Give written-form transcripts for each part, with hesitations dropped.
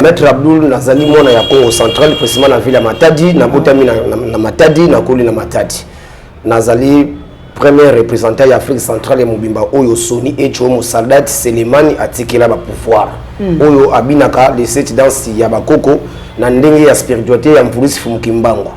Maître Abdoul, nazali mwana ya Congo central, précisément na ville ya Matadi. Nabotami na Matadi, nakoli na Matadi. Nazali premier représentant ya Afrique centrale ya mobimba oyo Sony Echo Mosaldat Selemani atikela ba pouvoir. Oyo abinaka les sept danses ya bakoko na ndenge ya spiritualité ya Mvulusi Fumu Kimbangu.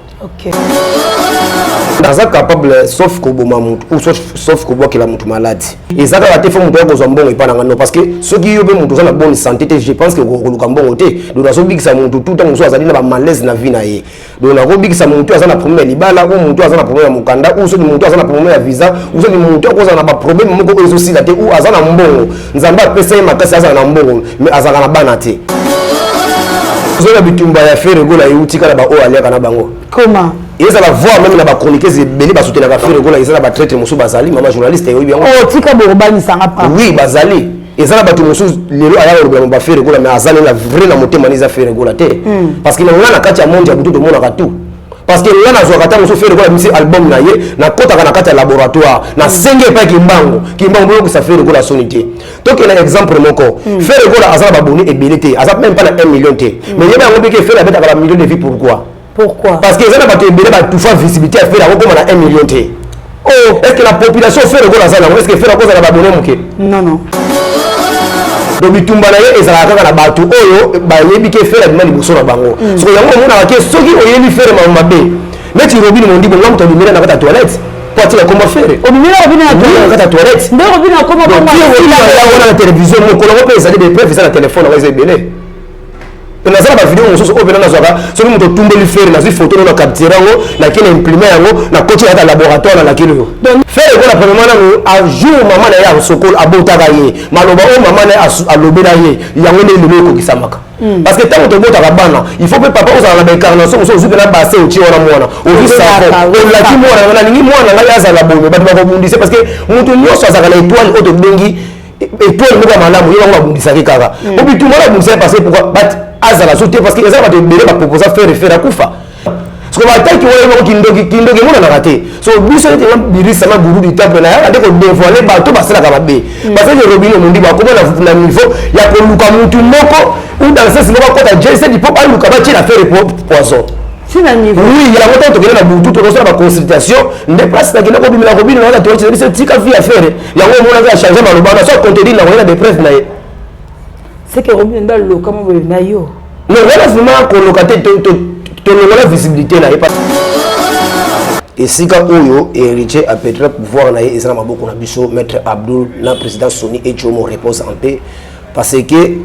Naza capable sauf koboma mutu ou sauf kobwakela mutu maladi. Eza kaka te fo mutu akozwa mbongo epa na nga, non, parce que soki yo mpe mutu oza na bonne santé te, je pense que okoluka mbongo te. Donc nazobikisa mutu tout ntango mosusu azali na bamalaise na vie na ye. Donc nakobikisa mutu aza na problème ya libala, ou mutu aza na problème ya mokanda, ou soki mutu aza na problème ya visa, ou soki mutu akozala na baproblème moko oyo ezosila te, ou aza na mbongo, Nzambe apesa ye makasi, azala na mbongo mais azalaka na bana te. Ozoyeba bitumba ya Ferre Gola euti kaka na baoyo aliaka na bango. Comment? Ezala voir même na bachroniqueuse ebele basoutenaka Ferre Gola, eza na batraître mosusu bazali. Mama journaliste, oyebi yango. Oh, tika bokobanisanga pa. Oui, bazali. Eza na bato mosusu lelo aya kolobela ba Ferre Gola, mais aza na vrai na motema eza Ferre Gola te, parce que na nga na kati ya monde ya butu tomonaka tout, parce que nga nazwaka ntango mosusu Ferre Gola bimisi album na ye, nakotaka na kati ya laboratoire, nasengi epai Kimbangu, Kimbangu boyokisa Ferre Gola soni te. Tokende exemple moko, Ferre Gola aza na baboni ebele te, aza même pas na 1 million te, mais yeba yango bike Ferre abetaka ba million de vues. Pourquoi? Pourquoi? Parce que eza na bato ebele batufa visibilité ya Ferre, akokoma na 1 million te. Oh. Est ce que la population Ferre Gola aza nango, est ce que Ferre akozala babone moke? Non, non. Donc bitumba na ye ezalaka kaka na bato oyo bayebi ke Ferre abima liboso na bango. Soko yango omonaka ke soki oyebi Ferre makambo mabe, neti Robine Mondibo, nga moto abimela na kati ya toilette po atika komba Ferre. Obimela Robine na na kati ya toilette. Nde Robine akoma bongo wana na télévision mokolo yango mpe ezali bapreuve, eza na telefone yango, eza ebele. Mpe naza na bavideo mosusu oyo mpena nazwaka soki moto otumbeli Ferre, nazwi photo no, na capture yango, nakei na imprime yango, nakoti na kati ya laboratoire, nalakeli oyo Ferre Gola. Premièrement nanu, a jour mama na ye asokol abotaka ye, maloba oyo mama na ye alobela ye, yango nde lelo ekokisamaka, parce que ntango tobotaka bana, il faut mpe papa ozala na baincarnation mosusu. Ozwi mpena base, otie wana mwana, ozwi savon, olaki mwana nga, nalingi mwana ngai azala boye, bato bakobundise, parce que moto nyonso azalaka na étoile oyo tobengi étoile moko ya malamu. Ye bango babundisaki kaka po bitumba wana, babundisaki parce que pourquoi bat azala so te, parce que eza bato ebele baproposa Ferre, Ferre akufa. Soko bataki wana, ye bango kindoki, kindoki emonanaka te. So biso neti nga Birisa ma guru du temple, nayaka nde kodévoile bato basalaka mabe, parce que Robino Mondibo akoma na niveau ya koluka mutu moko ou dans sens moko akota j7 mpo baluka batie na Ferre poison. Tina niveau. Oui, yango ntango tokende na butu, tokosala baconsultation nde place nakende kobimela kobina na toilette biso, tika vie ya Ferre. Yango omonaki achange maloba na so acontredire na koye na bapreuve na ye. C'est que Robine nde aloka mo boye na yo. Non, wana vraiment koloka te, tolongola visibilité na ye. Esika oyo héritier aperdre pouvoir na ye eza na maboko na biso, maître Abdoul na président Sony Echomo, repose en paix, parce que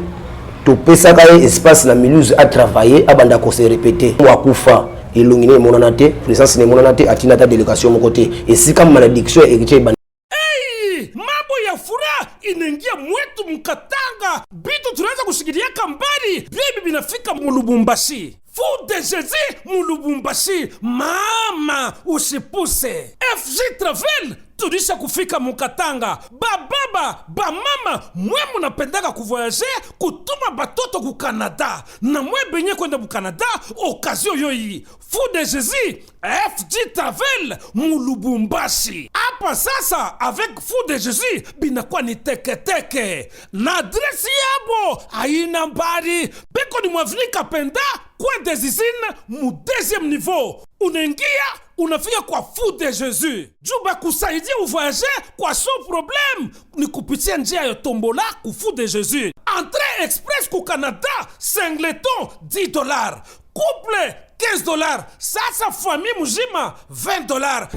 topesaka ye espace na Mulhouse atravailler, abanda kose répéter. Mo akufa, elongi ne emonana te, présence ne emonana te, atinda ata délégation moko te. Esika malédiction ya héritier ebanda. Hey, mambo ya furaha inaingia mwetu mkatanga, bitu tunaweza kushikiliaka mbali byebi binafika mu Lubumbashi. Fou de Jésus mu Lubumbashi, mama usipuse. FG Travel tulisha kufika mukatanga. Bababa, bamama mwe munapendaka kuvoyager, kutuma batoto ku Canada na mwe benye kwenda mu Canada, occasion yoyi, Fou de Jésus FG Travel mu Lubumbashi. Hapa sasa avec Fou de Jésus binakuwa ni teketeke na adresi yabo haina mbali, beko ni mwavini Kapenda, coin des usines, mu deuxième niveau. Unaingia, unafika kwa Fou de Jésus juu bakusaidia uvoyage kwa sans problème, ni kupitia njia ya tombola ku Fou de Jésus. Entrée express ku Canada, singleton 10 dollars, couple 15 dollars, sasa famille muzima 20 dollars.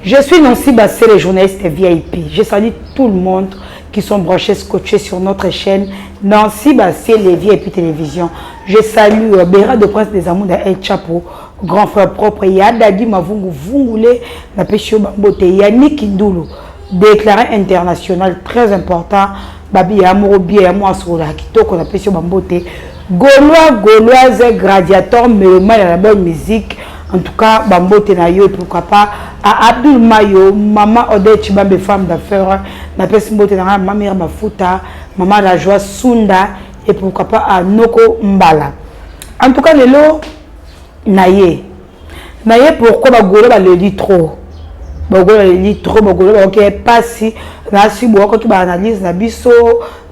Je suis Nancy Bassé, le journaliste VIP. Je salue tout le monde qui sont branchés, scotchés sur notre chaîne Nancy Bassé, les VIP Télévision. Je salue Béra de Prince des Amours El Chapo, grand frère propre, Yadadi Mavungu Vungule, na Peshio Bambote, Yannick Ndulu. Déclaré international, très important. Babi ya moko bien ya mwa solola kitoko na pesi yo bambote. Gaulois, Gauloise, Gladiator, mélomane ya la bonne musique. En tout cas, bambote na yo et pourquoi pas à Abdul Mayo, maman Odette Chibambe, femme d'affaires. Na pesi mbote na maman Mira Mafuta, maman La Joie Sunda et pourquoi pas à Noko Mbala. En tout cas, lelo na ye. Na ye pourquoi ba Gaulois ba leli trop. Ba Gaulois ba leli trop, ba Gaulois ba oke pasi na si bo ko ba analyse na biso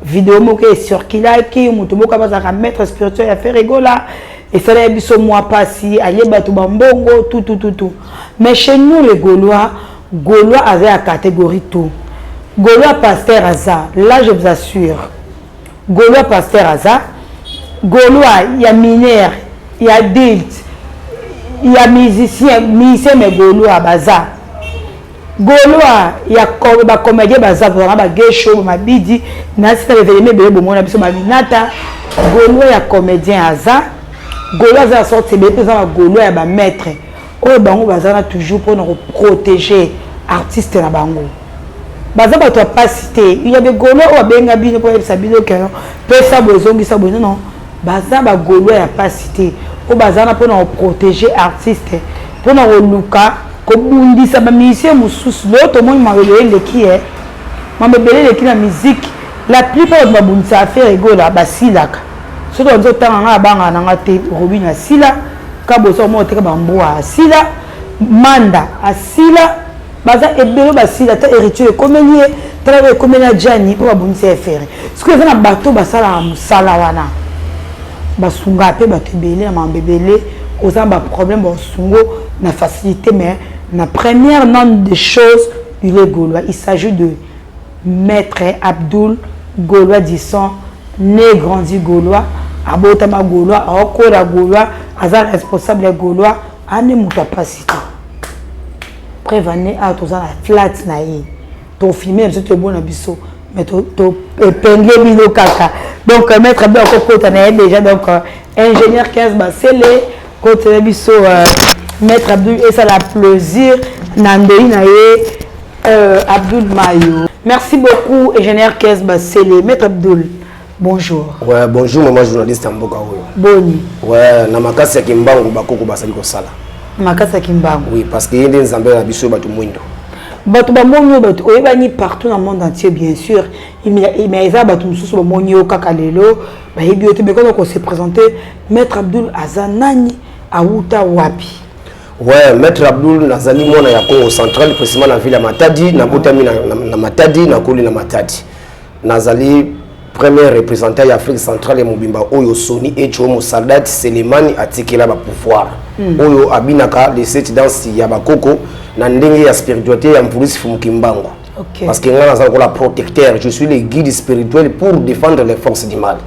vidéo moko e circulaki moto moko bazalaka maître spirituel ya Ferre Gola esala biso mwa pasi alie bato ba mbongo tout tout tout tout. Mais chez nous les Gaulois, Gaulois aza ya catégorie tout. Gaulois pasteur aza, là je vous assure. Gaulois pasteur aza, Gaulois ya mineur, ya adulte, ya musicien, musicien mais Gaulois baza. Gaulois ya ba comédien baza, vraiment ba gesho, ba mabidi, na sita événement ebele bomona biso ba minata. Gaulois ya comédien aza, Gaulois aza ya sorte ebele mpe eza ba Gaulois ya ba maître. Oyo bango baza na toujours pour nous protéger artiste na bango. Baza bato ya pasi te. Il y a des Gaulois oyo babenga bino po yebisa bino que non, pesa boye ezongisa boye. Non, non. Baza ba Gaulois ya pasi te. Oyo baza na pour nous protéger artiste, pour nous koluka kobundisa ba musiciens mosusu. Lelo tomoni mabele eleki, eh. Mabele eleki na musique. La plupart bato babundisa affaire Gola basilaka. Soki tozo tanga nga banga na nga te Robin asila, Kaboso omo teka bambwa asila, Manda asila, baza ebele basila ta héritier ekomeli ye, tala oyo ekomeli ya Gianni po babundisa ye Ferre. Sikoyo eza na bato basalaka mosala wana, basunga pe bato ebele na makambo ebele, oza na ba problème basungo na facilité, mais na première norme des choses il est gaulois. Il s'agit de Maître Abdoul, Gaulois du sang, né grandi Gaulois, abotama Gaulois, aokola Gaulois, aza responsable ya Gaulois, ane moto apasi te. Preuve ane awa toza na flat na ye. To filmer biso tobona biso, mais to to épingle bino kaka. Donc Maître Abdoul akokota na ye déjà, donc ingénieur 15 Basele kota na biso, Maître Abdoul esala plaisir na ndoi na ye. Abdoul Mayo. Merci beaucoup, ingénieur 15 Basele. Maître Abdoul, bonjour. Ouais, bonjour, maman journaliste ya mboka oyo. Boni. Ouais, na makasi ya Kimbangu bakoko basali kosala. Makasi ya Kimbangu. Oui, parce que yende nzambe na biso bato mwindo. Bato bamoni yo, bato oyebani partout dans le monde entier, bien sûr. Mais eza bato mosusu bamoni yo kaka lelo, bayebi yo te, mais quand on se présenter, Maître Abdoul aza nani, awuta wapi? Ouais, Maître Abdoul nazali mwana ya Congo central, précisément na ville ya Matadi, nabotami na Matadi, nakoli na Matadi. Nazali premier représentant ya Afrique centrale ya mobimba oyo Sony Echo Mosaldat Selemani atikela ba pouvoir. Oyo abinaka les sept danses ya bakoko na ndenge ya spiritualité ya Mvulusi Fumu Kimbangu. Okay. Parce que nga nazali lokola protecteur, je suis le guide spirituel pour défendre les forces du mal.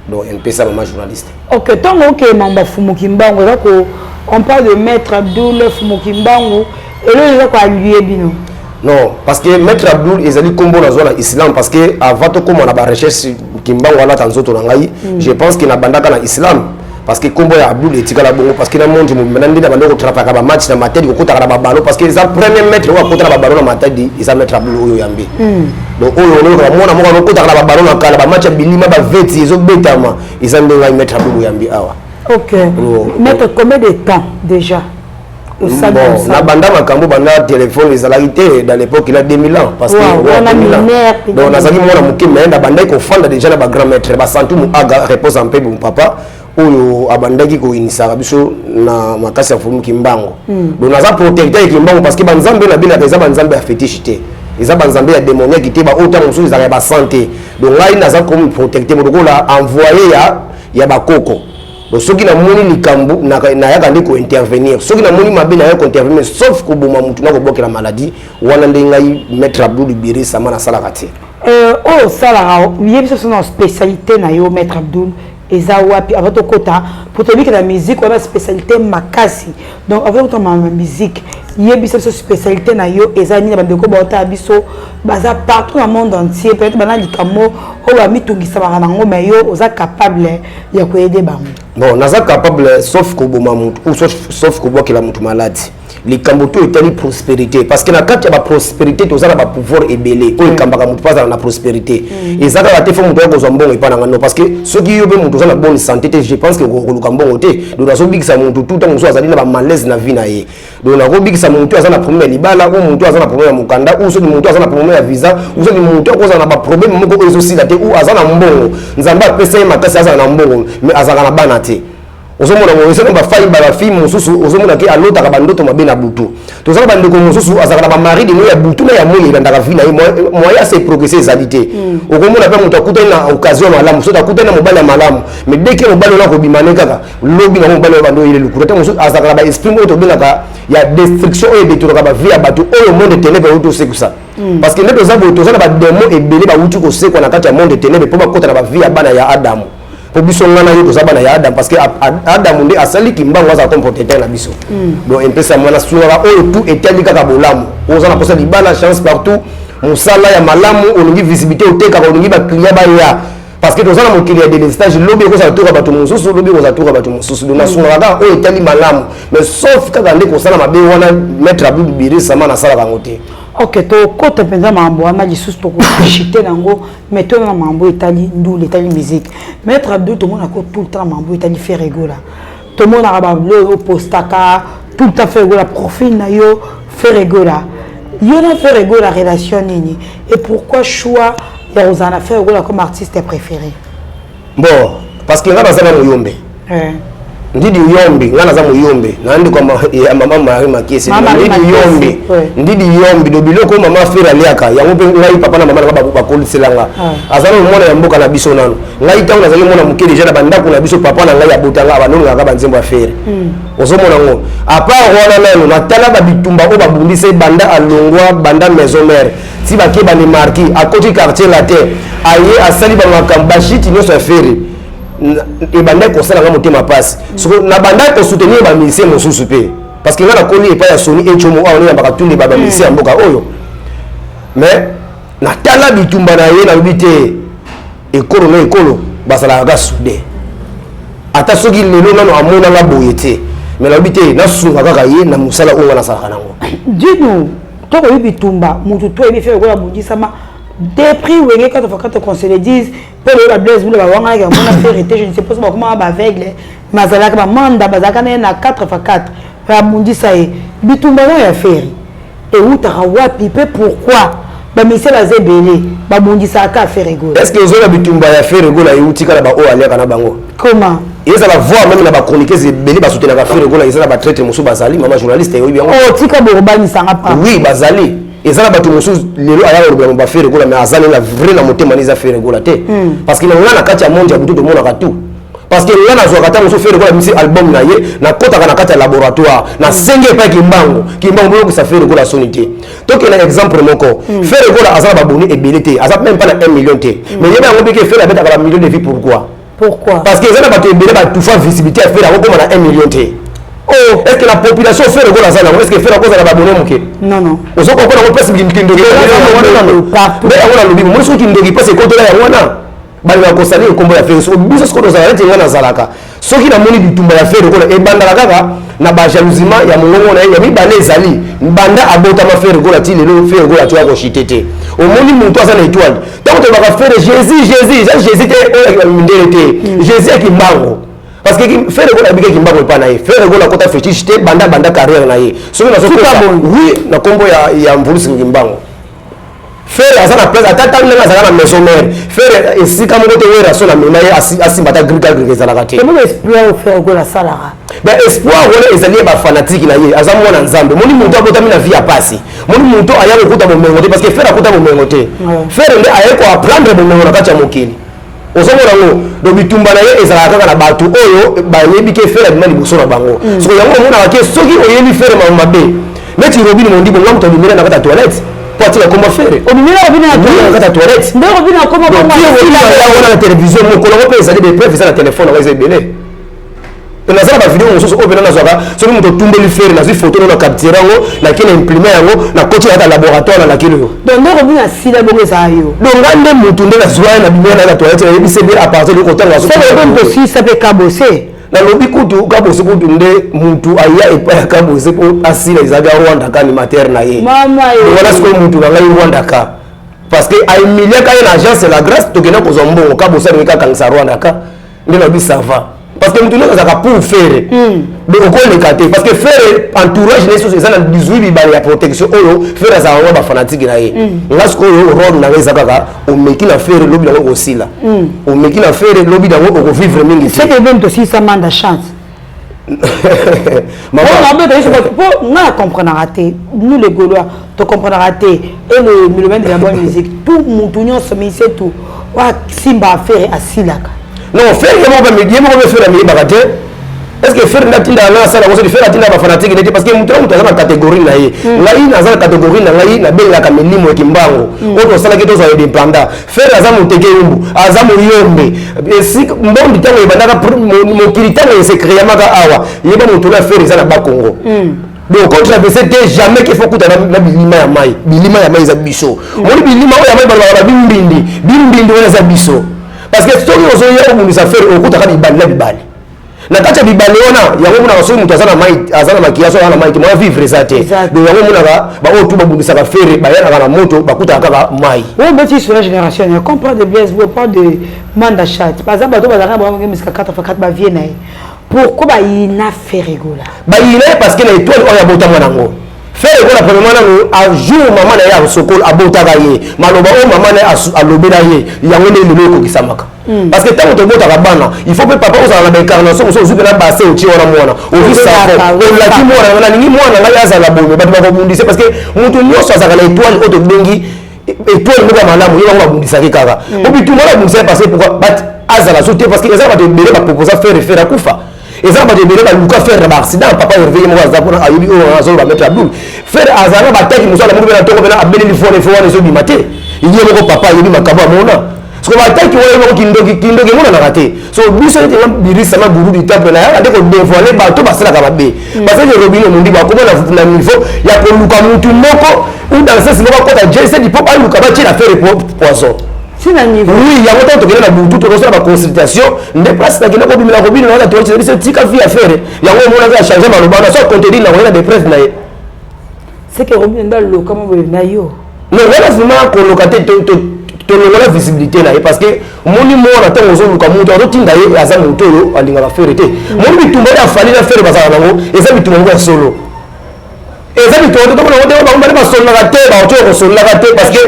Donc un peu ça, maman journaliste. Ok, tant que mamba Fumu Kimbangu, là ko on parle de Maître Abdoul Fumu Kimbangu, et là il va quoi allier bino. Non, parce que Maître Abdoul ezali kombo na zona islam, parce que avant to koma na ba recherche Kimbangu ala tanzoto na ngai, je pense que na bandaka na islam, parce que kombo ya Abdoul etikala bongo, parce que na monde mobimba na ndina bando ko trapaka ba match na Matadi, kokotaka na ba ballon, parce que eza premier maître oyo akotaka na ba ballon na Matadi, eza Maître Abdoul oyo yambe. Donc oyo oyo ka mona moko akotaka na ba ballon na kala, ba match ya bilima ba veti ezobetama, eza nde ngai Maître Abdoul yambe awa. Ok. Maître, combien de temps déjà? Bon, na banda makambo banda téléphone ezalaki te dans l'époque, il a 2000 ans, parce que Wow, ouais, wana 2000 ans. mineur, Donc nazalaki mwana moke, mais na bandaki kofanda déjà na ba grand maître ba Santu Muaga, repose en paix mon papa, oyo abandaki koyinisaka biso na makasi ya Mfumu Kimbangu. Donc naza protecteur ya Kimbangu, parce que banzambe na bino eza banzambe ya fétiche te, eza banzambe ya démoniaque te, ba oyo ntango mosusu ezalaka ya basanté. Donc ngai naza comme protecteur lokola envoyé ya bakoko. Donc soki namoni likambo, nayaka nde kointervenir. Soki namoni mabe, nayaka kointervenir, sauf koboma mutu na kobokela maladie wana nde ngai Maître Abdoul Biri sama nasalaka te. Oyo osalaka, yebi biso na spécialité na yo, Maître Abdoul, eza wapi? Avant tokota po toyebi na musique wana spécialité makasi, donc avant tokota na musique, yebisa biso spécialité na yo eza nini. Bandeko baotala biso baza partout na monde entier, peut-être bana likambo oyo bamitungisamaka nango, mais yo oza capable ya koyede bango. Bon, naza capable sauf koboma mutu ou sauf kobwakela mutu maladie. Likambo to etali prospérité, parce que na kati ya baprospérité toza na bapouvoir ebele oyo ekambaka motu mpo azala na prospérité. Eza kaka te faut moto aya kozwa mbongo epa na nga, non, parce que soki yo mpe moto oza na bonne santé te, je pense que okoluka mbongo te. Donc nazobikisa motu tout ntango mosusu azali na bamalaise na vie na ye. Donc nakobikisa motu aza na problème ya libala, ou motu aza na problème ya mokanda, ou soki motu aza na problème ya visa, ou soki motu akozala na baproblème moko oyo ezosila te, ou aza na mbongo, Nzambe apesa ye makasi, azala na mbongo mais azalaka na bana te. Ozomona ngo eza na bafai, bafille mosusu ozomona ke alotaka bandoto mabe na butu. Toza na bandeko mosusu azalaka na bamari de nuit ya butu na ya moi, elandaka vie na ye, moyen ase progresser ezali te. Okomona mpe moto akutani na occasion malamu, soki akutani na mobali ya malamu, mais dès que mobali wana akobima ne kaka lobi nango, mobali oyo bando oyele lukula te. Mosusu azalaka na baesprit oyo tobengaka ya destruction, oyo edétournaka bavie ya bato oyo monde ténèbre euti osekusa, parce que nde toza boye, toza na badémon ebele bawuti kosekwa na kati ya monde ténèbre mpo bakota na bavie ya bana ya Adamu. Mpo biso, nga na yo, toza bana ya Adam, parce que Adamu nde asali Kimbangu azala comme protecteur na biso. Donc empesa mwana sungaka oyo tout etali kaka bolamu. Oza na mposa libala, chance partout, mosala ya malamu, olingi visibilité, otekaka, olingi baclient baya, parce que toza na mokili ya délestage. Lobi ekozala toka bato mosusu, lobi ekozala toka bato mosusu. Donc nasungaka kaka oyo etali malamu, mais sauf kaka nde kosala mabe wana, maître Abdul Biri sama, nasalaka yango te. Ok, tokota mpenza makambo wana lisusu, tokoshite nango, mais tona na makambo etali ndula, etali musique. Maître Abdul, tomonaka tout le temps makambo etali Ferre Gola, tomonaka babilo opostaka tout le temps Ferre Gola, profil na yo Ferre Gola. Yo na Ferre Gola, relation nini et pourquoi choix ya kozala na Ferre Gola comme artiste préféré? Bon, parce que nga naza na moyombe ndidi yombi, nga naza moyombe na ndeko ya mama Marie Makiesi. Ndidi yombi, ndidi yombi. Do biloko oyo mama Ferre aliaka yango mpe ngai, papa na mama nanga bakoliselanga. Aza nano mwana ya mboka na biso. Nano ngai ntango nazali mwana moke déjà, na bandako na biso, papa na ngai abotanga, banongaka banzembo ya Ferre. Ozomona ngo, à part wana, nano natala babitumba oyo babundisa banda alongwa, banda Maison Mère ti bake banemarki, akoti Quartier Latin, aye asali bamakambo bashiti nyonso ya Ferre, ebandaki kosalanga motema mpasi. Soko nabandaki kosoutenir bamusicien mosusu mpe, parce que nga nakoli epai ya Soni Echomo, awa neyambaka tunde bamusicien ya mboka oyo. Mais natala bitumba na ye, nalobi te, ekolo na ekolo bazalaka kaka soudé. Ata soki lelo nano amonanga boye te, mais nalobi te, nasunga kaka ye na mosala oyo nga nasalaka nango. Dinu tokoyebi bitumba motu to oyebi Ferre Gola abundisama depuis Wenge 4 fois 4, qu'on se le dise, mpo loyo ba Blaise Bula bawangaki amona Ferre te. Je ne sais pas so bakomaka baaveugle, mais azalaka bamanda, bazalaka na ye na 4 fois 4, abundisa ye. Bitumba nayo ya Ferre eutaka wapi mpe pourquoi bamusicien baza ebele, babundisaka Ferre Gola? Est ce que ozoyoka bitumba ya Ferre Gola euti kaka na baoyo aliaka na bango? Comment? Ezala voir même na bachroniqueuse ebele basoutenaka Ferre Gola, eza na batraître mosusu bazali. Mama journaliste, oyebi yango. Oh, tika bokobanisanga pa. Oui, bazali. Eza na bato mosusu lelo aya kolobela ba Ferre Gola, mais aza nena vrai na motema ne eza Ferre Gola te, parce que na nga na kati ya monde ya butu tomonaka tout. Parce que nga nazwaka ntango mosusu Ferre Gola bimisi album na ye, nakɔtaka na kati ya laboratoire, nasengi epai Kimbangu, Kimbangu boyokisa Ferre Gola soni te. Tokende exemple moko, Ferre Gola aza na baboni ebele te, aza même pas na 1 million te, mais yeba yango bike Ferre abetaka bamillion de vues. Pourquoi? Pourquoi? Parce que eza na bato ebele batufa visibilité ya Ferre, akokoma na 1 million te. Oh. Est ce que la population Ferre Gola aza nango, est ce que Ferre akozala babone moke? Non, non. Ozokomprendre yango place kindoki Partout. Nde yango nalobi, moni soki kindoki mpasi ekotela yango wana, balingaka kosali ekombo ya Ferre. Soko biso sikoyo tozala neti nga nazalaka, soki namoni bitumba ya Ferre Gola, ebandaka kaka na bajalousie ya mongongo na ye. Ya mibale ezali banda abotama Ferre Gola ti lelo, Ferre Gola atoya koshite te. Omoni motu aza na étoile, ntango tolobaka Ferre Jésus, Jésus eza Jésus te oyo mindele te, Jésus ya Kimbangu, parce que Ferre Gola abiki Kimbangu epa na ye. Ferre Gola akota fétiche te banda carrière na ye. Soki nazokosa, oui, na nkombo ya Mvulusi Kimbangu, Ferre aza na place. Ata ntango ndenge azalaka na Maison Mère, Ferre esika moko te wera so na mema ye asimba ata grika grika ezalaka te. Eboka espoir oyo Ferre Gola asalaka. Mais espoir wana ezali ye bafanatike na ye. Aza mwana Nzambe. Moni moto abotami na vie ya pasi, moni moto aya kokuta bomengo te, parce que Ferre akuta bomengo te. Ferre nde aye koapprendre bomengo na kati ya mokili. Ozomona yango, donc bitumba na ye ezalaka kaka na bato oyo bayebi ke Ferre abima liboso na bango. Soko yango omonaka ke soki oyebi Ferre makambo mabe, neti Robine Mondibo, nga moto abimela na kati ya toilette po atika komba Ferre. Obimela Robine na kati ya toilette? Nde Robine akoma. Wana na télévision mokolo yango mpe ezali bapreuve, eza na telefone yango, eza ebele. Naza na bavideo mosusu oyo mpena nazwaka, soki moto otumbeli Ferre, nazwi photo no, na capture yango, nakei na imprime yango, nakoti na kati ya laboratoire, na lakeli oyo. Donc nde Robine asila bongo, ezala yo? Donc nga nde mutu nde nazwa ye na bimela na kati ya toilette, nayebisi ye à partir de kotanga. Kosisa mpe kabose. Nalobi kutu Kabose kutu nde mutu aya epai ya Kabose mpo asila, ezalaki Rwanda ka animateur na ye wana. Sikoyo mutu na ngai Rwanda ka, parce que ahumiliaka ye na Agence la Grâce. Tokenda kozwa mbongo, Kabose alingi kakangisa Rwanda ka. Nde nalobi ça va, parce que mutu nyonso azalaka pour Ferre. Donc okoleka te, parce que Ferre, entourage na ye susu eza na 18 bibale ya protection oyo Ferre azalaka ngo, bafanatiques na ye. Nga sikoyo, rôle na ngai eza kaka omeki na Ferre, lobi nango okosila. Omeki na Ferre, lobi nango okovivre mingi te. Seke même tosilisa manda chance po nga na comprenaka te. Nous les Gaulois, tocomprenaka te. Et le mélomane de la bonne musique, tout mutu nyonso, mise tout oasimba affaire asilaka. Non, Ferre ye moko mpe Ferre amiyebaka te. Est ce que Ferre nde atindaka ngai asala yango? Soki Ferre atindaka bafanatiques nete, parce que moto na moto aza na catégorie na ye. Ngai naza na catégorie na ngai, nabengaka milimo ekimbango oyo tosalaki tozwa indépendant. Ferre aza moteke yumbu, aza moyombe esika mbondi. Ntango ebandaka mokili, ntango esekreamaka awa, yeba moto na Ferre eza na Bakongo. Donc kotraverse te jamais qu'il faut kuta na bilima ya mai. Bilima ya mai eza biso. Omoni bilima oyo ya mai, balobaka bimbindi, bimbindi wana eza biso, parce que soki ozoya obundisa Ferre, okutaka bibale na bibale. Na kati ya bibale wana, yango omonaka soki moto aza na mai, aza na makila, so aza na mai te, moya vivre eza te. Donc yango omonaka baoyo tu babundisaka Ferre, bayanaka na moto, bakutaka kaka mai. Oyo boti sur la génération ya comprendre de Blaise, bo parle de manda chat, baza bato bazalaka bango misika 4 x 4, bavie na ye. Pourquoi bayina Ferre Gola? Bayina ye parce que na étoile oyo abotama nango, Ferre Gola, premièrement nanu a jour mama na ye asokola abotaka ye, maloba oyo mama na ye alobela ye, yango nde lelo ekokisamaka. Parce que ntango tobotaka bana, il faut mpe papa ozala na baincarnation mosusu. Ozwi mpe na base, otie wana mwana, ozwi savon, olaki mwana nga, nalingi mwana ngai azala boye. Bato bakobundise parce que moto nyonso azalaka na étoile oyo tobengi étoile moko ya malamu. Ye bango babundisaki kaka po bitumba wana, babundisaki parce que pourquoi bat azala so te? Parce que eza na bato ebele baproposa Ferre, Ferre akufa. Eza na bato ebele baluka Ferre na baaccident. Papa Herve ye moko aza mpona ayebi oyo azoloba. Maître Abdul, Ferre azala na bataki mosu, alamuki mpe na ntongo mpena abeleli fone fo wana ezobima te. Ye moko papa ayebi makambo amona. Siko bataki wana, ye moko kindoki, kindoki emonanaka te. So biso neti nga birisama guru du temple na yaka nde kodévoile bato basalaka mabe, parce que Robino Mondibo akoma na niveau ya koluka mutu moko ou dans sens moko akota j7 mpo baluka batiela Ferre poison. Tina niveau. Oui, yango ntango tokende na butu, tokosala baconsultation nde place nakende kobimela kobina wana. Toyokisa biso tika vie ya Ferre. Yango omonaki achange maloba wana, so acontredire na koyena des na ye. C'est que Robin nde aloka mo boye na yo. Non, wana vraiment koloka te, tolongola visibilité na ye, parce que omoni mwana, ntango ozoluka moto azotinda ye, aza moto oyo alingaka Ferre te. Moni bitumba oyo afali na Ferre bazala nango, eza bitumba moko ya solo, eza bitumba te. Tomona te bango bale basololaka te, bato oyo kosololaka te, parce que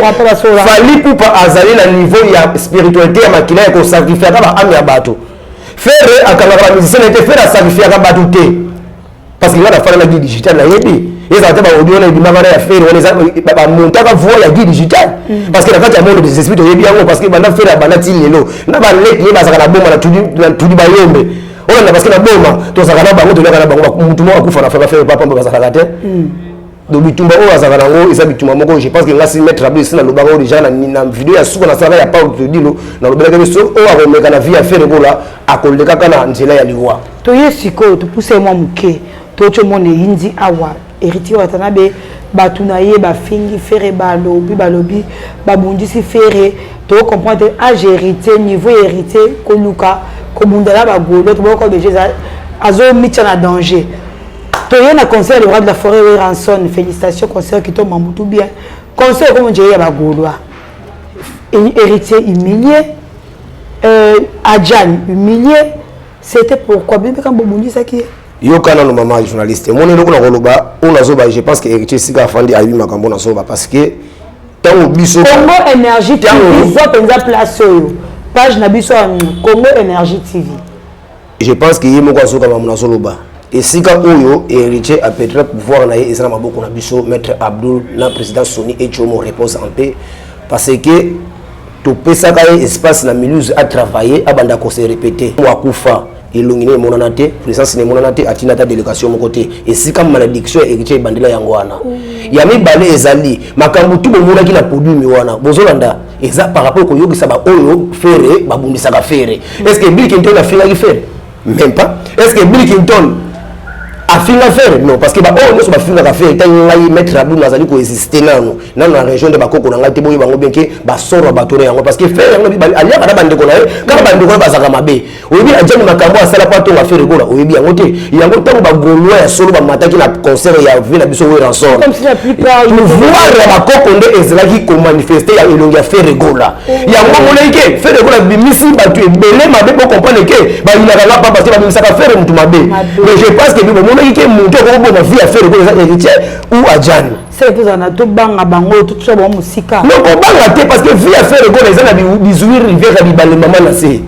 Fally Ipupa azali na niveau ya spiritualité ya makila ya kosacrifiaka baâme ya bato. Ferre akangaka bamusicien na ye te, Ferre asacrifiaka bato te, parce que nga nafanda na Guy Digital, nayebi ezala te. Baaudio wana ebimaka na ya Ferre wana, eza bamontaka voix ya Guy Digital, parce que na kati ya monde des esprits toyebi yango, parce que banda Ferre abanda ti lelo na baleki ye bazalaka na boma na tudi bayombe olanda, parce que na boma tozalaka na bango, toliaka na bango. Mutu moko akufa na Ferre papa bazalaka te. Donc bitumba oyo azalaka nango eza bitumba moko. Je pense que nga si maître Abdul esi nalobaka oyo déjà na video ya suka nasalaka ya Paul Todilo, nalobelaki biso oyo akomeka na vie ya Ferre Gola, akolekaka na nzela ya liwa. Toye sikoyo, topuse mwa moke, toti omona eyindi awa. Héritier Watanabe, bato na ye bafingi Ferre, balobi balobi babundisi Ferre. Tocomprendre te âge Héritier, niveau Héritier, koluka kobundela bagolo, toboyoka déjà azomitia na danger. Toye na concert, le roi de la forêt Werrason. Félicitations, concert kitoko, mamutu bien. Concert okomo nje ya bagaulois, Héritier humilié, Adjan humilié. C'était pourquoi bino mpe kambo bobundisaki ye? Yoka nano, mama journaliste, emoni eloko na koloba oyo nazoba. Je pense que Héritier esika afandi ayebi makambo nazoba, parce que ntango biso Congo Énergie TV, zwa mpenza place oyo, page na biso ya Congo Énergie TV. Je pense que ye moko azoka makambo nazoloba. Esika oyo Héritier aperdre pouvoir na ye, eza na maboko na biso, maître Abdul na président Soni Etiomo, repose en paix, parce que topesaka ye espace na Mulhouse atravailler, abanda kose répéter. Akufa, elongi ne emonana te, présence ne emonana te, atina ata délégation moko te. Esika malédiction ya Héritier ebandela yango wana. Ya mibale ezali makambo tu bomonaki na podium wana bozolanda, eza par rapport koyokisa baoyo Ferre babundisaka Ferre. Est ce que Bill Clinton afingaki Ferre? Même pas. Est ce que Bill Clinton Afinga Ferre? Non, parce que baoyo nyonso bafingaka Ferre, ntango ngai maître Abdul nazali koexiste nano nano na région de bakoko na ngai te, boyeba yango bien ke basoro ya bato na yango, parce que Ferre yango aliaka na bandeko na ye kaka. Bandeko na ye bazalaka mabe. Oyebi ajani makambo asala po atonga Ferre Gola, oyebi yango te. Yango ntango bagaulois ya solo bamataki na concert ya vie na biso Werrason, pouvoir ya bakoko nde ezalaki komanifeste ya elongi ya Ferre Gola. Yango omonaki ke Ferre Gola bimisi bato ebele mabe. Po comprendre ke bayinaka nga pamba te, babimisaka Ferre motu mabe, mais je pense ke bomonaki ke motu akokoboma vie ya Ferre Gola eza Héritier ou Ajani. Seke tozala na tobanga bango, totia bango mosika. Non, kobanga te, parce que vie ya Ferre Gola eza na bizwi rivière ya bibale mama na se.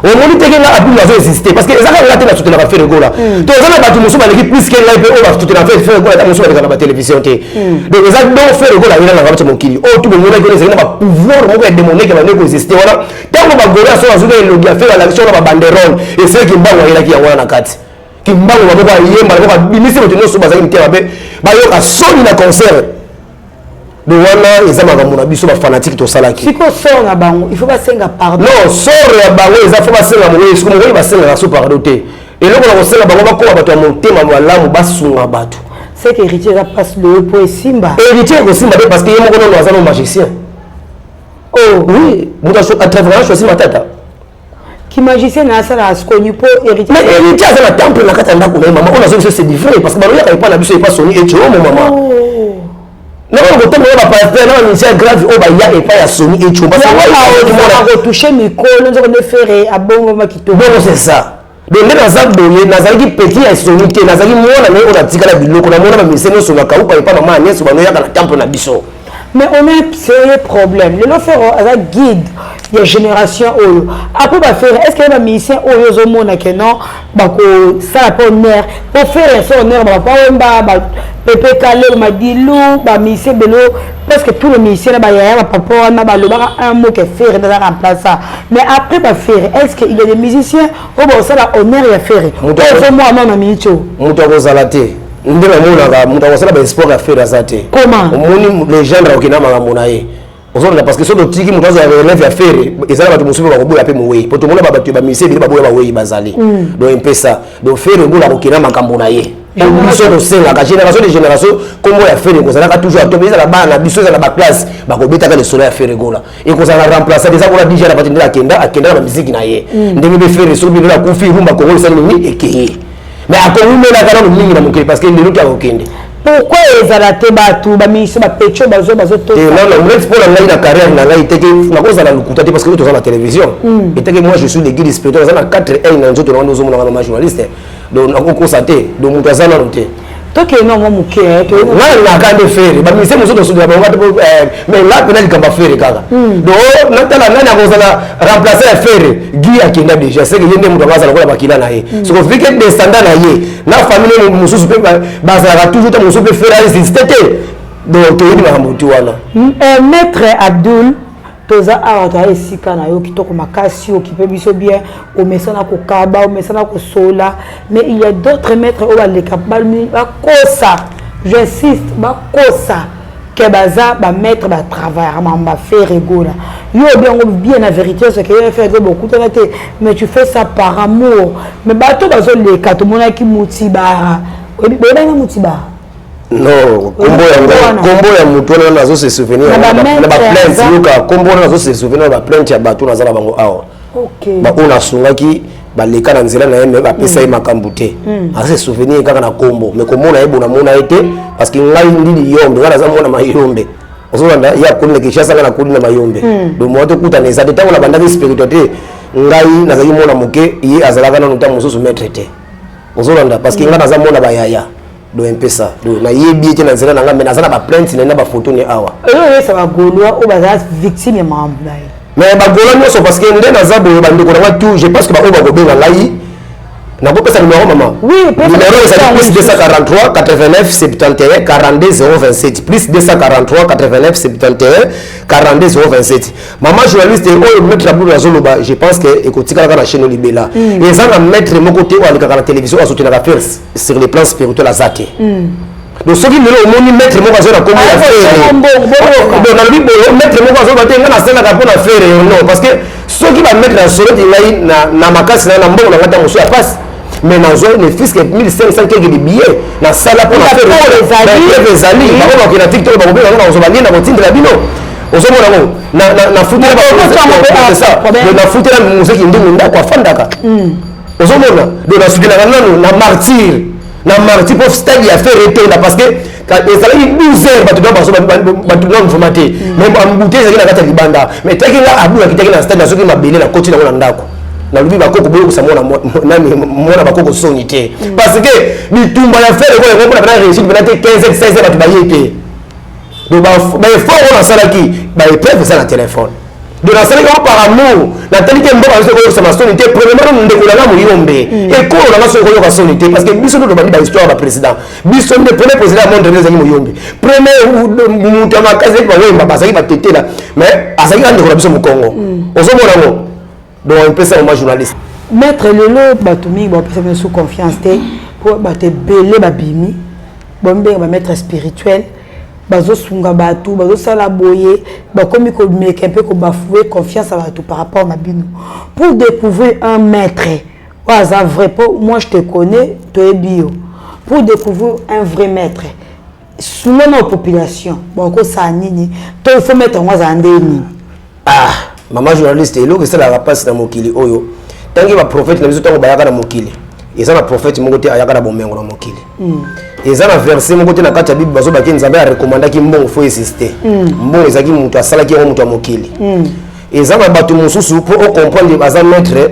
Omoni teke nga Abdul nazo existe parce que eza kaka nga te nasutenaka Ferre Gola. To eza na bato mosusu baleki plus ke ngai mpe oyo basutenaka Ferre Gola, ata mosusu baleka na batelevizio te. Donc eza don Ferre Gola ayela na kati ya mokili oyo tu bomonaki wana, ezali na bapouvoir moko ya démoniaque bande koexiste wana. Ntango bagola so bazwaki elongi ya Ferre, alakisi wana babanderole, eselaki mbango, ayelaki yango wana na kati kimbango maboko, ayemba moko, abimisi bato nyonso bazalaki mitema mabe, bayoka soni na concert. Donc wana eza makambo na biso bafanatike tosalaki. Sikoyo sort na bango, il faut basenga pardon? Non, sort ya bango eza faut basenga mokoyi. Siko mokoyi basengaka so pardon te. Eloko na kosenga bango, bakóma bato ya motema malamu, basunga bato. C'est que Héritier eza place loyo mpo esimba. Héritier ekosimba te, parce que ye moko nono aza no magicien. Oh. Oui, moto atravaillaka choisi matata. Ki magicien na asala asikoni mpo Héritier. Mais Héritier aza na temple na kati ya ndako na ye, mama. Oyo nazo biso, c'est vrai, parce que baloyaka epa na biso, epa Soni Etiomo, mama. Oh. Nakoki kotombola bapasteur na bamusicien grave oyo baya epai ya Soni Etio. Kotouche mikolo nzoko nde Ferre abongoma kitoko. Bongo c'est ça. Donc nde naza boye, nazalaki petit ya Soni te, nazalaki mwana na ye oyo natikala biloko. Namona bamusicien nyonso nakauka epa mama Agnès, banoyaka na temple na biso. Mais on a un sérieux problème lelo. Ferre aza guide ya génération oyo. Après baFerre, est ce que ye bamusicien oyo ozomona ke non, bakosala mpo honneur mpo Ferre so honneur, bapapa Wemba, Pepe Kale, Madilu, bamusicien ebele, presque tous les musiciens na bayaya bapapa wana balobaka un mot ke Ferre nde aza remplaçant. Mais après baFerre, est ce que il y a des musiciens oyo bakosala honneur ya Ferre oyo ozomona nano na minute oyo? Moto akozala te. Nde namonaka moto akosala baespoir ya Ferre aza te. Comment? Omoni legendre akokenda makambo na ye, ozolanda, parce que soki otiki moto azwa relève ya Ferre, eza na bato mosusu mpe bakoboya mpe mowei, po tomona bato bamusicien ebele baboya bawei bazali. Donc mpesa, donc Ferre Gola akokenda makambo na ye. Biso tosengaka génération de génération, nkombo ya Ferre ekozalaka toujours atobe. Ezala bana na biso, ezala baklasse, bakobetaka lisolo ya Ferre Gola, ekozala na remplaçant. Eza kola DJ na bato ndenge akenda, akenda na bamiziki na ye. Ndenge mpe Ferre soki bino akufi, rumba Kongo esali nini, ekeye, mais akowumelaka nano mingi na mokili, parce que lelo te akokende. Pourquoi ezala te bato baministre bapecho bazo bazotosa? Non, neti mpo na ngai, na carrière na ngai teke nakozala lokuta te, parce que toza na télévision eteke. Moi, je suis le guide spirituel, naza na 4 ai na nzoto na wana, ozomonaka na ma journaliste. Donc nakokosa te. Donc moto aza nano te. Tokende mwa moke. Ngai nalingaka nde Ferre. Bamusicien mosusu tosudela bango te, mais nga mpena likambo ya Ferre kaka. Donc natala nani akozala remplacer ya Ferre. Guy akenda déjà, c'est que ye nde moto akazala lokola bakila na ye. Soko vike descendant na ye na famille mosusu mpe bazalaka toujours te, mosusu mpe Ferre aexiste te. Donc toyebi makambo ti wana. Maître Abdul, toza awa, toza esika na yo kitoko makasi, okipe biso bien, omesana kokaba, omesana kosola. Mais il y a d'autres maîtres oyo baleka, bakosa, j'insiste, bakosa ke baza bamaître, batravaillaka makambo baFerre Gola. Yo oyebi yango bien na vérité nyonso ke yo Ferre Gola bokutana te, mais tu fais ça par amour. Mais bato bazoleka, tomonaki Mutibara, boyebaki na Mutibara? Non, kombo yango, kombo ya motu wana nazo se souvenir na baplainte. Yoka, kombo wana nazo se souvenir na baplainte ya bato naza na bango awa, baoyo nasungaki, baleka na nzela na ye, me bapesa ye makambo te. Aza se souvenir kaka na kombo, mais komona ye bona mona ye te, parce que ngai ndili yombe, ngai naza mona mayombe. Ozolanda, ye akoli na Kinshasa, ngai nakoli na Mayombe. Donc moya tokutana eza te. Ntango nabandaki spiritualité, ngai nazalaki mona moke, ye azalaka nano ntango mosusu maître te. Ozolanda, parce que ngai naza mona bayaya. Donc mpesa, donc nayebi ete na nzela na ngai, mais naza na baplainte na ye na bafoto ne awa. Oyo oyesa bagaulois oyo baza victime ya makambo na ye? Mais bagaulois nyonso, parce que nde naza boye, bandeko na ngai tout, je pense que baoyo bakobenga ngai, nakopesa numéro, mama. Oui. Numéro ezali plus 243 89 71 42 027, plus 243 89 71 42 027. Mama journaliste, oyo maître Abdul azoloba, je pense que ekotikalaka na chaîne libela. Eza na maître moko te oyo alekaka na télévision azotenaka Ferre sur le plan spirituel, aza te. Donc soki lelo omoni maître moko azoya na kombo ya Ferre, donc nalobi boye, maître moko azoba te ngai nasalaka mpo na Ferre, non, parce que soki bamaître ya solo ti ngai na makasi na mbongo na ngai, ntango mosusu ya pasi. Mais nazwa ne fût-ce que 1500 quelque de billets nasala mpo na ezali bango bakende na TikTok, bakobenga ngo, nakozwa balie na kotindela bino. Ozomona ngo, nafutela mozeki ndungu ndako afandaka. Ozomona, donc nasukelaka nanu na martyr, na martyr, mpo stade ya Ferre etonda, parce que ezalaki 12 heures, bato bazo bato nanu vraiment te, mais embouteillage ezalaki na kati ya libanda. Mais taki nga abu nakitaki na stade, nasoki mabele, nakoti nango na ndako, nalobi bakoko boyokisa mwana nani, mwana bakoko soni te, parce que bitumba ya Ferre koyo yango mpona pena réussite pena te. 15 heures, 16 heures, bato baye te. Donc baeffort oyo nasalaki, baépreuve eza na telefone. Donc nasalaki yango par amour. Natali te mboka biso koyokisa masoni te. Premièrement, ndeko nanga Moyombe, ekolo nanga soki koyoka soni te, parce que biso nde tobandi bahistoire ya baprésident. Biso nde premier président ya monde ezalaki Moyombe, premier moto ya makasi ezalaki bawemba, bazalaki batetela, mais azalaki kaka ndeko na biso mokongo. Ozomona yango, donc epesa mama journaliste. Maître, lelo bato mingi bapesa biso confiance te, mpo bato ebele babimi bamibenga bamaître spirituel, bazosunga bato, bazosala boye, bakomi komeka mpe kobafouer confiance ya bato par rapport na bino. Pour découvrir un maître oyo aza vrai, mpo moi je te connais, toyebi yo, pour découvrir un vrai maître, sunga na population, bakosala nini to il faut maître yango azala nde nini? Ah, mama journaliste, eloko esalaka mpasi na mokili oyo, ntangi baprophète na biso, ntango bayaka na mokili, eza na prophète moko te ayaka na bomengo na mokili. Eza na verset moko te na kati ya Bible bazobaki Nzambe arekomandaki mbongo faut existe. Mbongo ezalaki moto asalaki yango, moto ya mokili. Eza na bato mosusu, mpo ocomprendre aza maître,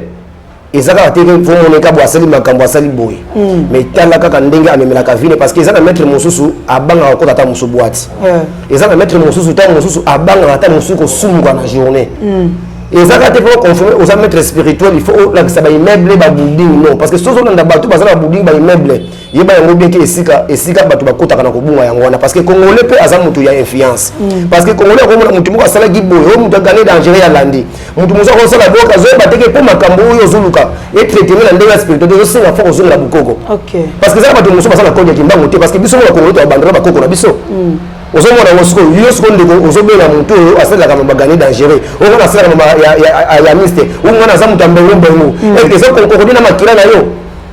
eza kaka te faut moneka boye, asali makambo, asali boye, mais tala kaka ndenge amemelaka vine, parce que eza na maître mosusu abangaka kokota ata mosu boîte. Eza na maître mosusu, ntango mosusu abangaka ata mosusu kosumuka na journée. Eza kaka te mpo confirmer oza maître spirituel, il faut olakisa baimmeuble, babuilding. Non, parce que soki ozolanda bato baza na babuilding, baimmeuble, yeba yango bien ke esika bato bakotaka na kobunga yango wana, parce que Congolais mpe aza moto ya influence, parce que Congolais akomona motu moko asalaki boye, oyo moto agane dangereux, alandi motu mosusu akosala boka, azoyeba teke mpo makambo oyo ozoluka etraiteme na ndenge ya spiritualité, ozosenga fo kozongela bokoko, parce que eza na bato mosusu baza na code ya Kimbango te, parce que biso moko Congolais tobandela bakoko na biso. Ozomona yango sikoyo, yo sikoyo ndeko ozobela motu oyo asalelaka bagane dangereux, oyo ngana asalaka ya miste, oyo ngana aza moto ya mbengo mbengo, eza kokodi na makila na yo.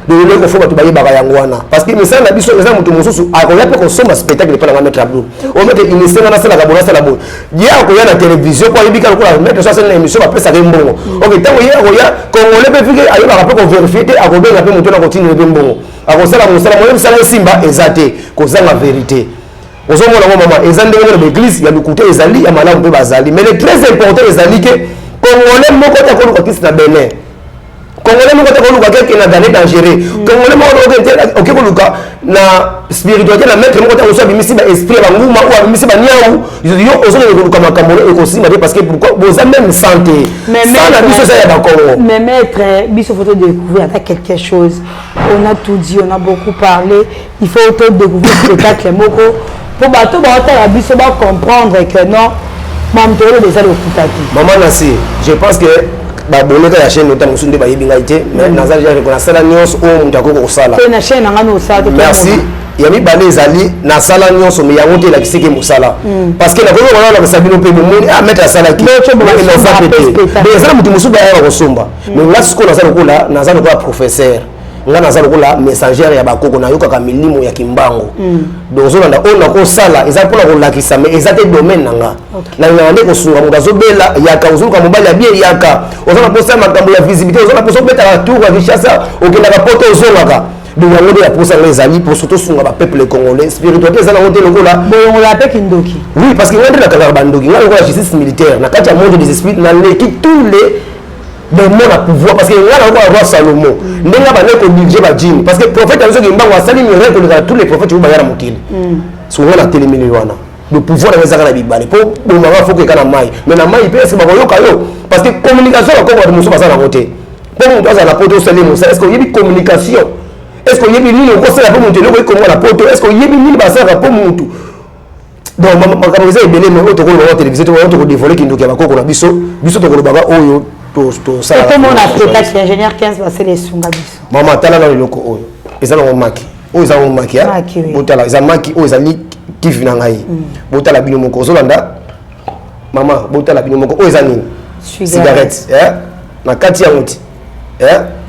Eloko faut bato bayebaka yango wana, parce que misala na biso, eza moto mosusu akoya mpe kosomba spectacle epa nanga, maître Abdul, o maître inisenga, nasalaka boye, nasala boye. Ye akoya na télévision mpo ayebi kaka lokola maître so asali na émission, bapesaka ye mbongo. Ok, ntango ye akoya, Congolais mpe fike ayebaka mpe kovérifier te, akobenga mpe moto na kotindela mpe mbongo, akosala mosala moye, mosala esimba eza te, kozanga vérité. Ozomona ngo, mama, eza ndenge mona baeglise ya lokuta ezali, ya malamu mpe bazali, mais le très important ezali ke Congolais moko te akoluka kisi na Benin, Congolais moko te koluka keke na gane dangereux, Congolais moko oke koluka na spiritualité na maître moko te oso abimisi baesprit ya banguma oyo abimisi baniau. Yo ozokende koluka makambo ekosimba te, parce que pourquoi? Boza même santé sa na biso eza ya Bakongo. Mais maître, biso faut découvrir ata quelque chose. On a tout dit, on a beaucoup parlé, il faut to découvrir spectacle moko mpo bato baotala biso bacomprendre que non, mamoto oyo eza lokuta te. Mama Nasi, je pense que baboneka ya chaîne ota mosusu nde bayebi ngai te, mais naza déjà nasala nyonso oyo moto akoki kosala. Te, na chaîne na ngai nosala te. Merci. Ya mibale ezali nasala nyonso, mais yango te elakisiki mosala, parce que nakoki kona olakisa bino mpe bomoni a maître asalaki, naza pe te. Donc eza na moto mosusu bayaka kosomba, mais nga sikoyo naza lokola professeur, nga naza lokola messager ya bakoko, nayokaka milimo ya Kimbango. Donc ozolanda, oyo nakosala eza mpona kolakisa, mais eza te domaine na nga. Nalingaka nde kosunga moto azobela, yaka. Ozoluka mobali ya bien, yaka. Oza na mposa ya makambo ya visibilité, oza na mposa obetaka tour ya Kinshasa, okendaka poto, ozongaka. Donc yango nde ya mposa nga ezali mposo tosunga bapeuple congolais. Spiritualité eza nango te lokola Boyongola mpe kindoki? Oui, parce que nga nde nakangaka bandoki. Nga lokola justice militaire na kati ya monde des esprits, naleki tous les démons na pouvoir, parce que nga na lokola roi Salomon, ndenge bande kodirige bajini, parce que prophète ya biso Kimbango asali miracle koleka tous les prophètes oyo baya na mokili. So nga natelemeli wana, le pouvoir yango ezaka na bibale mpo bomaka, faut keka na mai, mais na mai mpe est-ce bakoyoka yo? Parce que communication, bakoko bato mosusu baza nango te. Mpo moto azala na poto, osali mosala, est-ce que oyebi communication? Est-ce que oyebi nini okosala mpo moto eloko ekomwa na poto? Est-ce que oyebi nini basalaka mpo motu? Donc makambo eza ebele, mais oyo tokolobaka télévision te, oyo tokodévoiler kindoki ya bakoko na biso, biso tokolobaka oyo tosalaka. Tomona spectacle, ingénieur 15 basala esunga biso. Mama, tala nano eloko oyo eza nango maki, oyo eza nango maki. Botala, eza maki oyo ezali kivi na ngai. Botala bino moko, ozolanda mama, botala bino moko, oyo eza nini? Cigarette na kati yango ti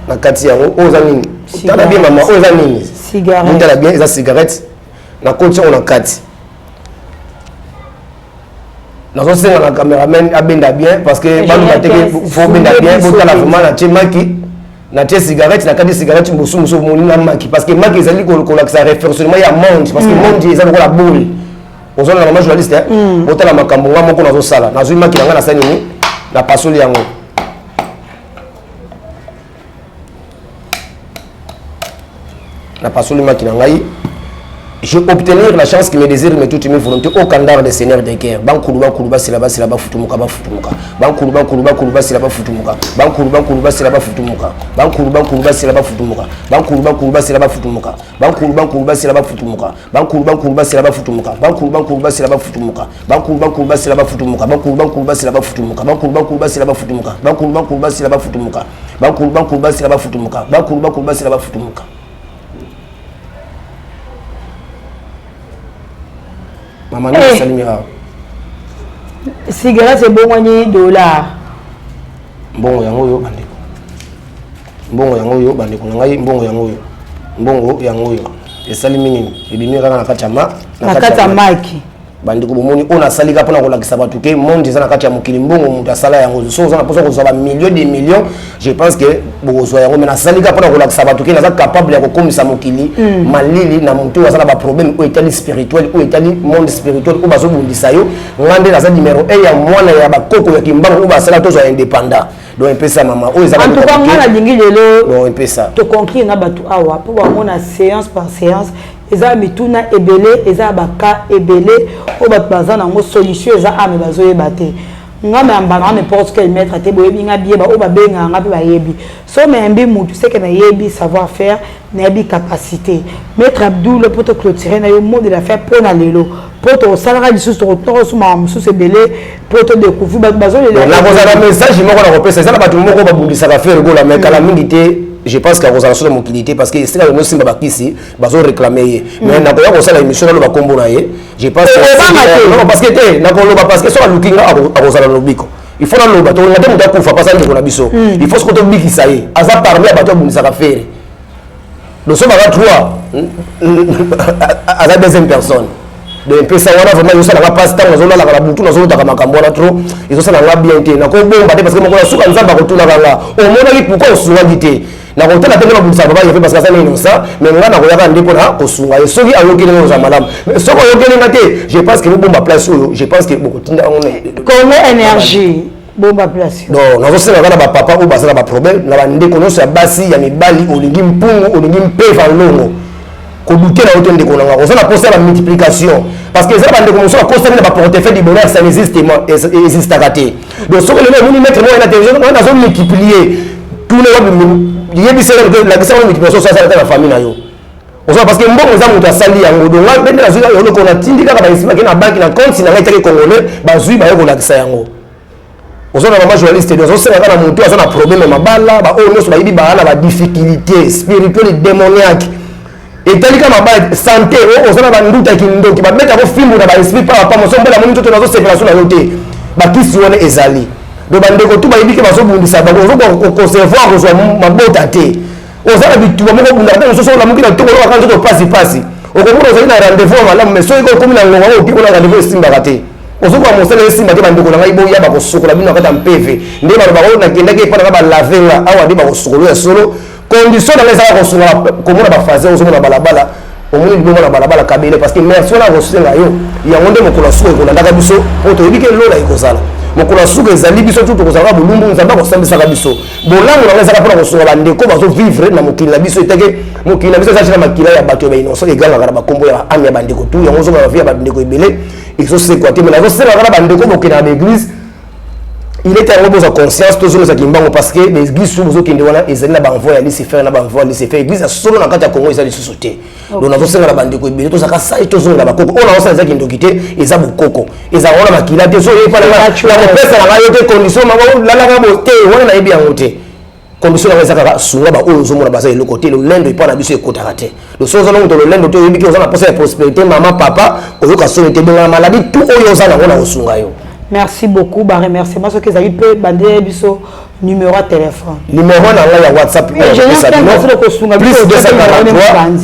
na kati yango. Oyo eza nini? Tala bien mama, oyo eza nini? Cigarette. Tala bien, eza cigarette. Nakoti yango na kati. Nazosenga na cameraman abenda bien parce que baloba te ke faut benda bien, botala vraiment natie maki, natie cigarette na kati, cigarette mosusu mosusu omoni na maki, parce que maki ezali kolakisa réfectionnement ya monde, parce que monde eza lokola boule. Ozona mama journaliste, botala makambo nga moko nazosala. Nazwi maki na ngai, nasali nini? Napasoli yango, napasoli maki na ngai. J'ai obtenir la chance qui me désire mais toute mes volontés au candar des seigneurs de guerre. Bankulu bankulu basila basila bafutumuka bafutumuka, bankulu bankulu bankulu basila bafutumuka, bankulu bankulu basila bafutumuka, bankulu bankulu basila bafutumuka, bankulu bankulu basila bafutumuka, bankulu bankulu basila bafutumuka, bankulu bankulu basila bafutumuka, bankulu bankulu basila bafutumuka, bankulu bankulu basila bafutumuka, bankulu bankulu basila bafutumuka, bankulu bankulu basila bafutumuka, bankulu bankulu basila bafutumuka, bankulu bankulu basila bafutumuka, bankulu bankulu basila bafutumuka. Mama, nini esalimi awa? Cigarette ebongwani dollar. Mbongo yango oyo, bandeko, mbongo yango oyo, bandeko na ngai, mbongo yango oyo, mbongo yango oyo. Esalimi nini? Ebimi kaka na kati ya ma na kati ya maki. Bandeko, bomoni oyo nasali kaka mpona kolakisa bato ke monde eza na kati ya mokili. Mbongo moto asala yango. So oza na mposa kozwa bamillion de millions, je pense que bokozwa yango, mais nasali kaka mpona kolakisa bato ke naza capable ya kokomisa mokili malili na moto oyo aza na baproblème oyo etali spirituel, oyo etali monde spirituel, oyo bazobundisa yo. Nga nde naza numero 1 ya mwana ya bakoko ya Kimbangu oyo basala tozwa indépendant. Donc epesa mama oyo eza. En tout cas, nga nalingi lelo Donc epesa. Toconclure na bato awa mpo bamona séance par séance. Eza mituna ebele, eza baka ebele oyo bato baza nango, solution eza ame bazoyeba te. Nga mayamba nanga n'importe quel maître te. Boyebi nga biyeba oyo babengaka nga mpe bayebi so mayambi mutu seke nayebi savoir faire, nayebi capacité. Maître Abdoul, mpo toclôturer na yo mot de la fin mpo na lelo, mpo tokosalaka lisusu, tokotokosumaka mosusu ebele mpo todécouvrir bato bazolela. Nakozala message moko nakopesa, eza na bato moko babundisaka Ferre Gola, mais kala mingi te, je pense que akozala so na mokili te, parce que esika yango osimba bakisi bazoréclame ye. Mais nakoya kosala émission, naloba nkombo na ye. Je pense, non, parce que te nakoloba, parce que soki aluki nga, akozala na lobiko. Il faut naloba, tokolinga te moto akufa mpasa ndeko na biso. Il faut soko tobikisa ye. Aza parmi ya bato abundisaka Ferre. Donc so baka 3, aza deuxième personne. Donc epesa wana vraiment ezosalanga mpasi. Ntango nazolalaka na butu, nazolotaka makambo wana trop, ezosalanga bien te. Nakobomba te, parce que mokolo ya suka Nzambe akotunaka nga: omonaki, pourquoi osungaki te? Nakotala te nde babundisaka papa Hervé, parce que aza na innocent. Mais nga nakoyaka nde mpona kosunga ye. Soki ayokeli nga, ozala malamu, mais soki oyokeli nga te, je pense que bobomba place oyo, je pense que bokotinda yango. Congo Énergie, bomba place. Donc nazosenga kaka na bapapa oyo baza na baproblème, na bandeko nyonso ya basi, ya mibali, olingi mpungu, olingi mpeva longo, kodouter na yo te. Ndeko na nga, oza na posa ya bamultiplication, parce que eza na bandeko mosusu bakosami na baportefeuille du bonheur. Ça n'existe, existaka te. Donc soki lelo omoni maître moko na télévision wana azomultiplier, tuna wapi, yebisa, lakisa ngo multiplication so asala te na famille na yo. Oza, parce que mbongo eza moto asali yango. Donc nga mpe nde nazwi eloko, natindi kaka baestimaki na banque, na compte na ngai etaki congolais, bazwi baye kolakisa yango. Oza na mama journaliste, azosenga kaka na motu aza na problème ya mabala, baoyo nyonso bayebi baa na badifficulté spirituelle, démoniaque, etali kaka mabala, santé, oza na banduta ya kindoki, babetako fimbu na baesprit pa papa moso mbela moni nzoto nazosepela so na yo te, bakisi wana ezali. Donc bandeko tu bayebi ke bazobundisa bango, ozokoconcevoir, kozwa mabota te, oza na bituba moko obundaka te, mosusu olamuki na ntongo olokaka nzoto pasi pasi, okomona ozali na rendez-vous ya malamu, mais soki okomi na ngonga oyo oki kona rendez-vous esimbaka te, ozokoka mosala esimba te. Bandeko na ngai, boya, bakosukola bino na kati ya mpeve. Nde balobaka oyo nakendaki epa nanga, balave nga awa, nde bakosukola ya solo. Condition na ngai ezaka kosunga komona baphase. Ozomona balabala, omoni libongo na balabala, kabele, parce que merci wana akosenga yo yango nde mokolo ya suka ekolandaka biso, mpo toyebi ke lola ekozala mokolo ya suka ezali biso tu tokozalaka bolumbu, Nzambe akosambisaka biso. Bolamu na ngai ezaka mpona kosunga bandeko bazovivre na mokili na biso. Etake mokili na biso eza na makila ya bato ya bainnocent, egangaka na bakombo ya baâme ya bandeko tu. Yango ozomona bavie ya bandeko ebele ezosekwa te. Mais nazosengaka na bandeko bokende na baeglise, il est yango bozwa conscience, tozongisa Kimbango, parce que baeglise so bozokende wana ezali na baenvoi ya Lucifer, na baenvoi ya Lucifer. Église ya solo na kati ya Congo eza lisusu te. Donc nazosenga na bandeko ebele, tozalaka sai, tozongela bakoko. Oyo nazosala eza kindoki te, eza bokoko, ezala wana makila te. So oyebi nakopesa na ngai yo te condition lalaka bo te, wana nayebi yango te. Condition yango eza kaka sunga baoyo ozomona baza eloko te. Lolendo epa na biso ekotaka te. Donc soki oza na moto lolendo te, oyebi ke oza na posa ya prospérité, mama, papa, oyoka soni te, bengana maladie tout oyo oza nango na kosunga yo. Merci beaucoup. Baremerciement soki ezali mpe bandeli biso. Numéro ya téléphone. Numéro na ngai ya WhatsApp plus 243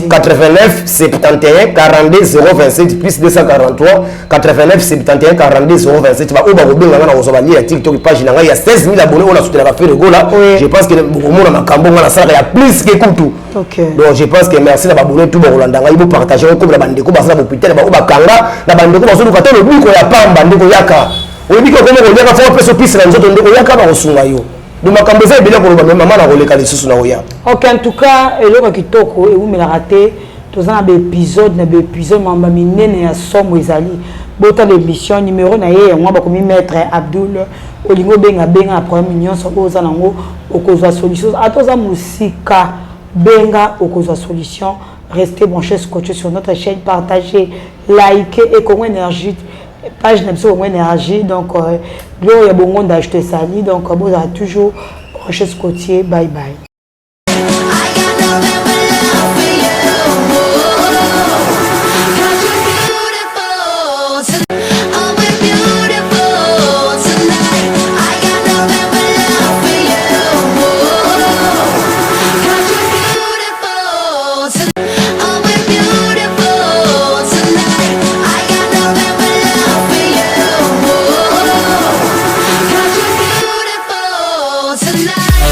89 71 42 027, plus 243 89 71 42 027. Baoyo bakobenga nga na kozwa balie ya TikTok, page na ngai ya 16 000 abonnés oyo nasutelaka Ferre Gola. Je pense que bokomona makambo nga nasalaka ya plus ke kutu. Donc je pense que merci na babone tout bakolanda ngai, bopartage okomela bandeko baza na bopitele, baoyo bakanga na bandeko bazoluka te lobiko ya pamba. Ndeko, yaka, oyebi ke okoma koliaka fo apesa opisi na nzoto. Ndeko, yaka, bakosunga yo. Donc makambo eza ebele koloba, me mama, na koleka lisusu na koya. Ok, en tout cas eloko ya kitoko ewumelaka te. Toza na baépisode na baépisode, mamba minene ya somo ezali. Botala émission, numéro na ye yango bakomi, maître Abdoul. Olingi obenga, benga na problème nyonso oyo oza nango, okozwa solution. Ata oza mosika, benga, okozwa solution. Restez branchés, scotchés sur notre chaîne. Partagez, likez et Congo Énergie, page na biso Congo Énergie. Donc Gloria Bongonda, je te salue. Donc bozala toujours branché, scotché. Bye bye. I got nothing but love for you. 'Cause you're beautiful. Oh, we're beautiful tonight. I got nothing but love for you. 'Cause you're beautiful. Oh, we're beautiful tonight. I got nothing but love for you. 'Cause you're beautiful tonight.